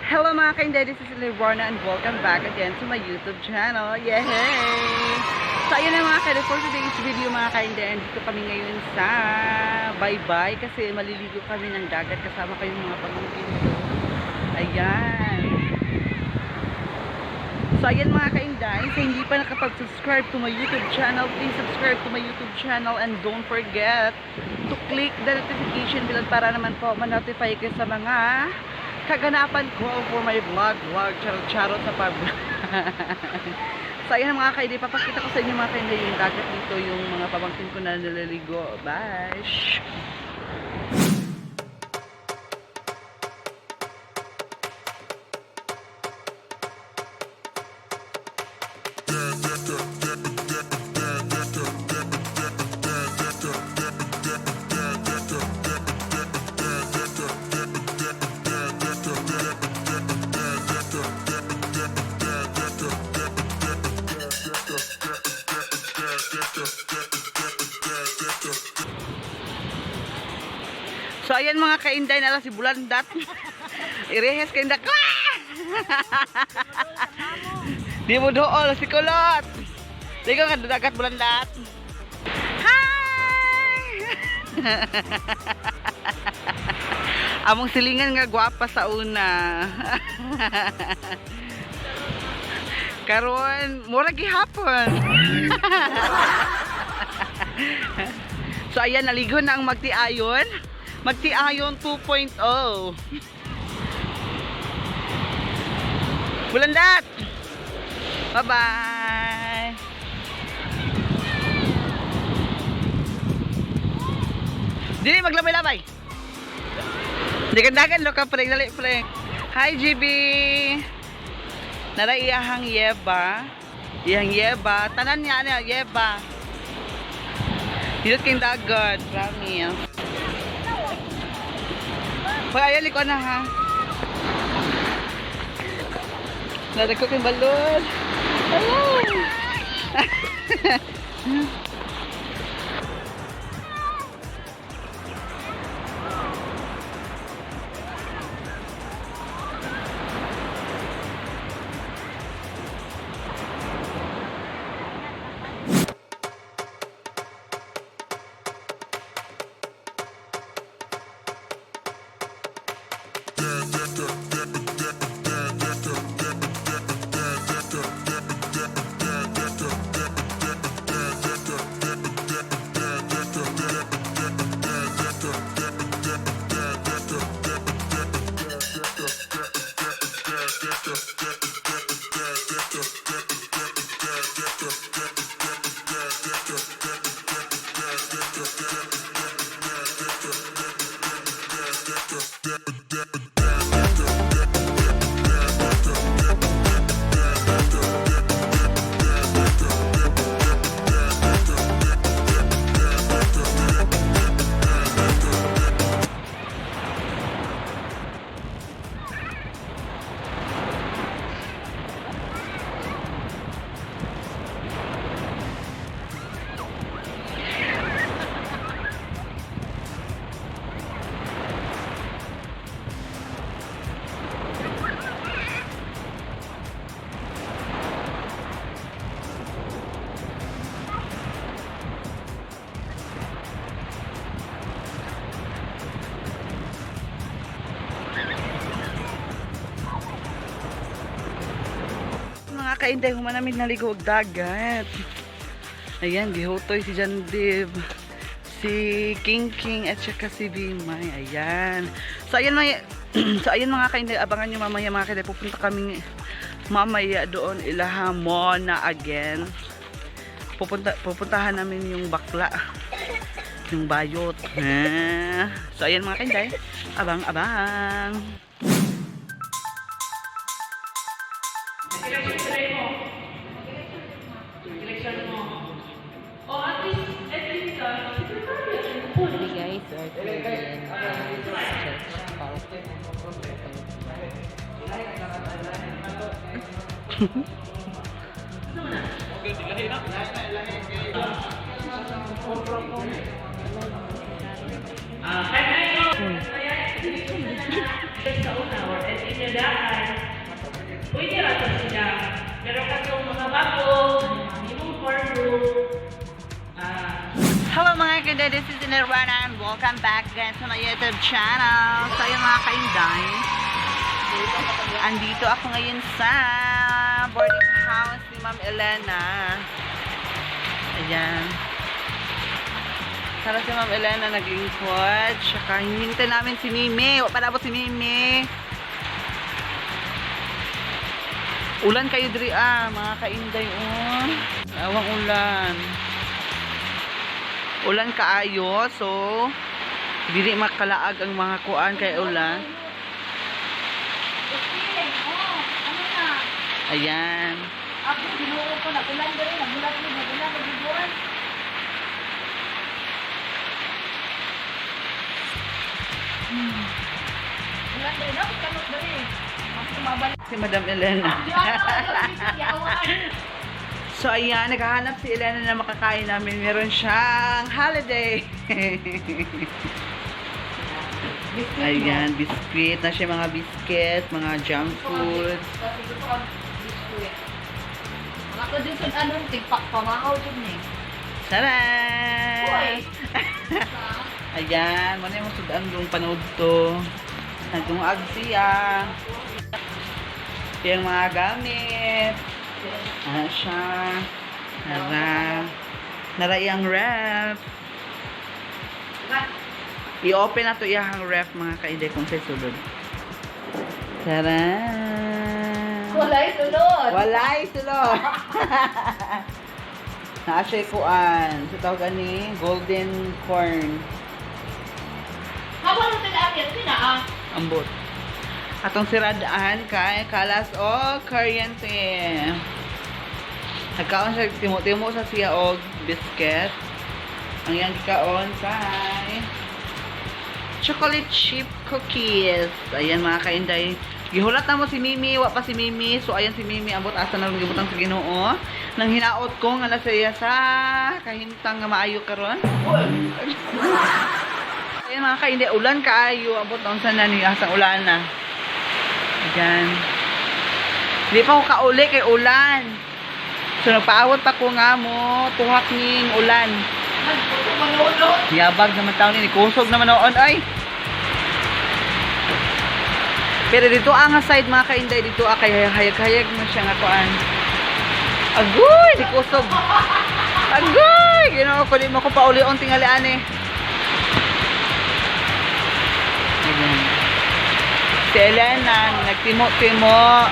Hello, mga kainday, this is Livorna and welcome back again to my YouTube channel. Yay! So ayun na, mga kainday, for today's video, mga kainday, andito kami ngayon sa Bye-Bye kasi maliligo kami ng dagat kasama kayong mga pamangkin ko. Ayan. So ayan, mga kainday, sa hindi pa nakapag-subscribe to my YouTube channel, please subscribe to my YouTube channel and don't forget to click the notification bell para naman po ma-notify kayo sa mga kaganapan ko for my vlog, vlog, charot, charot sa pag. So ayan, mga kainday, papakita ko sa inyo, mga kainday, yung dagat dito, yung mga pamangkin ko na naliligo. Bye! Shh! So ayan, mga kainday, nala si Bulandat. Irehes kainday. Ah! Di mo dool si Kulot. Di ko nga dagat, Bulandat. Hi! Among silingan nga gwapa sa una. Karon, mura gihapon. So ayan, naligo na ang Magtiayon. Magtiayon 2.0. Bulandat! Bye-bye! Dili maglabay-labay. Di ka dagan lo ka, pre, dali, pre. Hi, GB. Nara iyahang yeba. Iyang yeba. Tanan niya niya yeba. Dito kayong dagat, promise. Hoy, ayaw ko na ha. Nadag ko kayong balon. Hello! Mga kainday, human namin naligo og dagat. Ayan, gihutoy si Jandib, si King King at saka si Bimay. Ayan. So ayan, mga kainday, abangan nyo mamaya, mga kainday, pupunta kami mamaya doon ilahamon na again. Pupuntahan namin yung bakla. Yung bayot. Ah. So ayan, mga kainday, abang abang. Election mo. O at least, secretary. Hey guys, we are here in Church Park. Ah, kahit ayaw, sa una, or at inyo daan. kainday, this is Nirvana and welcome back again to my YouTube channel. So ayun, mga kainday, andito ako ngayon sa boarding house ni Ma'am Elena. Ayan. Tara, si Ma'am Elena naglingkod. Tsaka hinihintay namin si Mimi. Wala pa naabot si Mimi. Ulan kayo diri ah, mga kainday, oh. Awang ulan. Ulan kaayo, so dili makalaag ang mga kuan kay ulan. Okay, oh, ano na? Ayan. Ako, binuo ko, nagulan ba rin, nagulan rin, nagulan, nagulan. Ulan rin, ako, kanot ba rin? Ako, tumabalik. Si Madam Elena. Yawan. So ayan, naghahanap si Elena na makakain namin. Meron siyang holiday. Ayan, biscuit. Na siya mga biscuit, mga junk food. Kasi gusto ko biskuit. Mga ko din sa anong tigpak pamahaw din eh. Taran! Hoy! Ayan, muna yung sudan yung panood to. Nagdungag siya. Yung mga gamit. Ano siya? Nara. Nara iyang ref. I-open na to iyang ref, mga kaide, kung sa sulod. Taran! Walay tulod. Walay sulod! Naa siya kuan. Sa tawag ani, golden corn. Habang nung tinaakyat, tinaa. Ambot. Atong siradaan kay kalas o kuryente. Nagkaon siya, timo-timo sa siya og biscuit. Ang iyang gikaon kay chocolate chip cookies. Ayan, mga kainday. Gihulat na mo si Mimi, wa pa si Mimi. So ayan si Mimi, ambot asa na gibutang sa Ginoo. Nang hinaot ko nga nasa iya sa kahintang nga maayo karon. Ayan, mga kainday, ulan kaayo. Abot na unsa na ni asang ulan na. Ayan. Hindi pa ako kauli kay ulan. So nagpaawat pa ko nga mo, tuhak ning ulan. Nagputo manulod. Yabag naman taon ni kusog naman noon ay. Pero dito ang side, mga kainday, dito ah, kay hayag-hayag man siya nga kuan. Agoy, di kusog. Agoy, Ginoo ko, di mo ko paulion tingali ani. Ayan. Si Elena, nagtimo-timo.